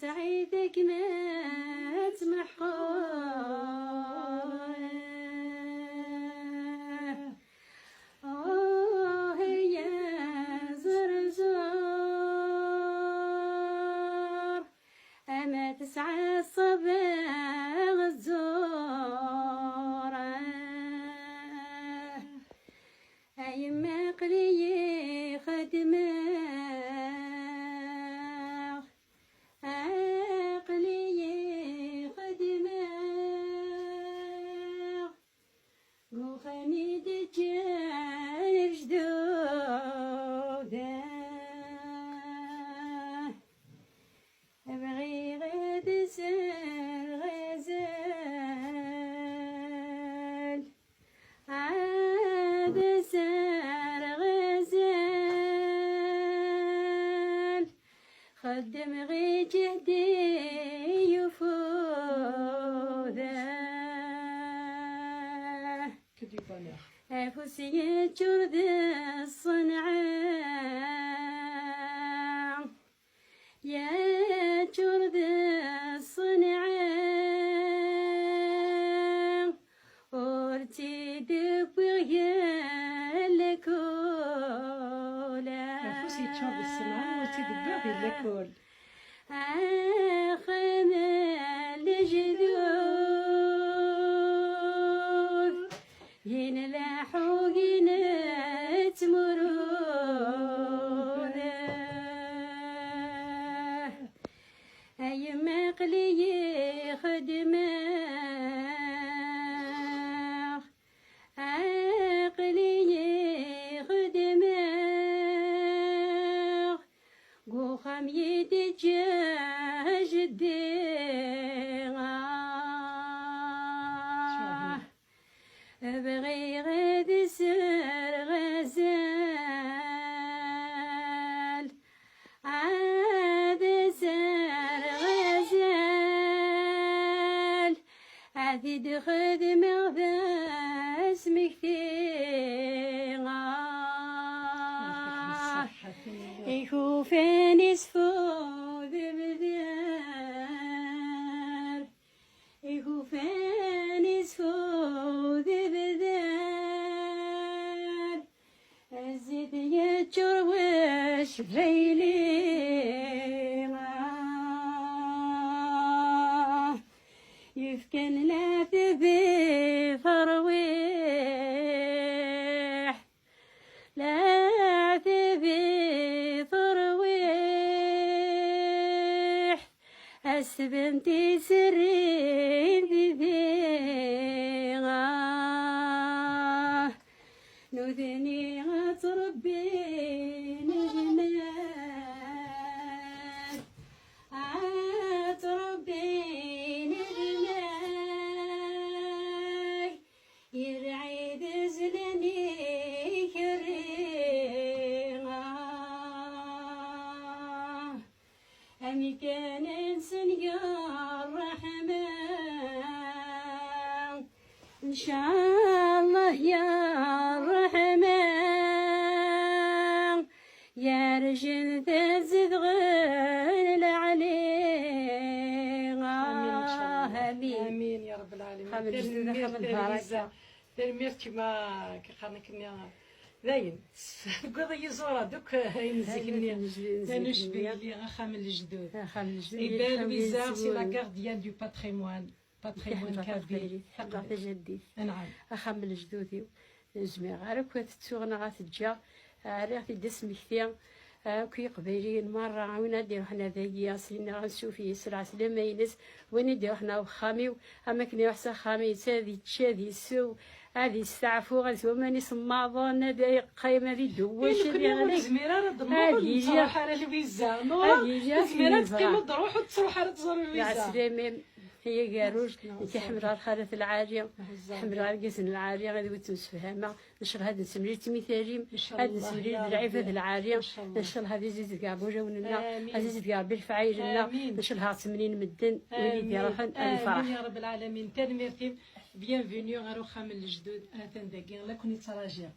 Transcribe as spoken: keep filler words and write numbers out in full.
Sɛid a gma-tmeḥqur. Oh, ya Zerzuṛ, ama tesɛa ṣṣaba tẓur. A yemma aql-iyi xeddmeɣ, aql-iyi xeddmeɣ, deg uxxam i d-ǧǧan lejdud. Bɣiɣ ad sserɣ azal, ad sserɣ azal. Xeddmeɣ i ǧehdi yufud. Afus yeččur d ṣṣenɛa. Yeččur d ṣṣenɛa, ur tt-id-wwiɣ gar lakul. Afus yeččur d ṣṣenɛa, ur tt-id-wwiɣ di lakul. Axxam n lejdud, yinleḥ ugin ttmurud. A yemma aql-iyi xeddmeɣ, aql-iyi xeddmeɣ, deg uxxam i d-iǧǧa jeddi. Bɣiɣ ad sserɣ azal, ad sserɣ azal, ad t-id-xedmeɣ d asmekti. Ikufan isfu d bdar, ikufan isfu d bdar, zzit yeččur wacbayli. Yefkan leɛtab i terwiḥ, leɛtab i terwiḥ, asbent iserrin di diɣa. Nutni ad ttṛebbin lmal, ad ttṛebbin lmal, irɛid zlan ikerri. Amkan-nsen ya Ṛṛeḥman, ncallah ya Ṛṛeḥman, yerjel tazedɣen lɛali. Amin, ncallah. Amin. Amin, ya Rabbal Alamin. Axxam n lejdud, axxam n lbaraka. Tanemmirt, kima k-qqaren akken, dayen, tewwiḍ-iyi ẓureɣ-d akk ayen n zik-nni. Ayen n zik-nni. Tanucbili, axxam n lejdud. Axxam n lejdud. Et Lwiza, c'est la gardienne du patrimoine, patrimoine kabyle. Taqbaylit, taqbaylit. Anɛam. Axxam n lejdud-iw. Ur zmireɣ ara akk ad t-ttuɣ neɣ ad t-ǧǧeɣ. Rriɣ-t-id d asmekti. Akk Iqbayliyen merra, win ad d-iruḥen ar dagi, ad s-iniɣ ansuf-is, lɛeslama-ines, win i d-iruḥen ar wexxam-iw, am akken iruḥ s axxam-is, ad ičč, ad isew, ad isteɛfu, ad isew aman isemmaḍen, ad iqqim, ad idewwec, ad iɣli. Ur nezmir ara ad d-nruḥ ur nettruḥ ara Lwiza. Nruḥ, nezmir ad teqqim ad d-truḥ ur tettruḥ ara ad tẓer Lwiza. Lɛeslama-m, ay agerruj, nekk ḥemmleɣ lxalat lɛali, ḥemmleɣ irgazen lɛali, ad wi-ttemsefhameɣ. Ncallah ad nettemlil d tmitalim, ad nettemlil d lɛibad lɛali. Ncallah ad izid deg Ṛebbi ulawen-nneɣ, ad izid deg Ṛebbi lefɛayel-nneɣ. Ncallah ad temlil medden, win i d-iṛuḥen ad nefreḥ. Amin ya Rabbal Ɛalamin. Tanemmirt-im. Bienvenue ɣer uxxam n lejdud, atan dagi la ken-ittṛajiɣ.